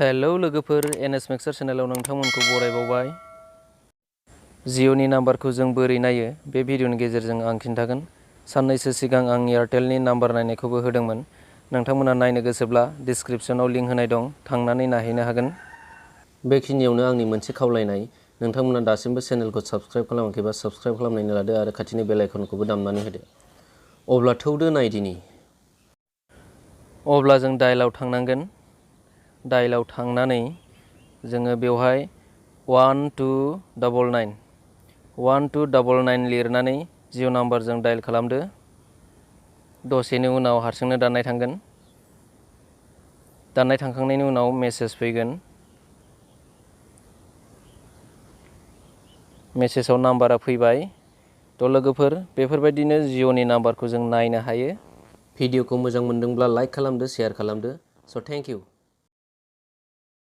Hello लोगोफोर, NS मेक्सार चेनेलाव नोंथांमोनखौ बरायबावबाय। जिअ'नि नाम्बारखौ जों बोरै नायो बे भिडिअनि गेजेरजों आं खिन्थागोन। साननैसो सिगां आं एयारटेलनि नाम्बार नायनायखौबो होदोंमोन। नोंथांमोना नायनो गोसोब्ला डिसक्रिपसनाव लिंक होनाय दं, थांनानै नायहैनो हागोन। बेखिनियावनो आंनि मोनसे खावलायनाय, नोंथांमोना दासिमबो चेनेलखौ साबस्क्राइब खालामाखैबा साबस्क्राइब खालामनानै लादो आरो खाथिनि बेल आइकनखौबो दामनानै होदो। अब्ला थौदो नायदिनि। अब्ला जों डायेलाव थांनांगोन। डायेलाव थांनानै जोङो बेवहाय 1299 लिरनानै जिअ' नाम्बारजों डायेल खालामदो। दसेनि उनाव हारसिंनो दाननाय थांगोन। दाननाय थांखांनायनि उनाव मेसेज फैगोन। मेसेजाव नाम्बारा फैबाय। थ' लोगोफोर, बेफोरबायदिनो जिअ'नि नाम्बारखौ जों नायनो हायो। भिडिअखौ मोजां मोनदोंब्ला लाइक खालामदो, शेयार खालामदो। स' थेंक इउ।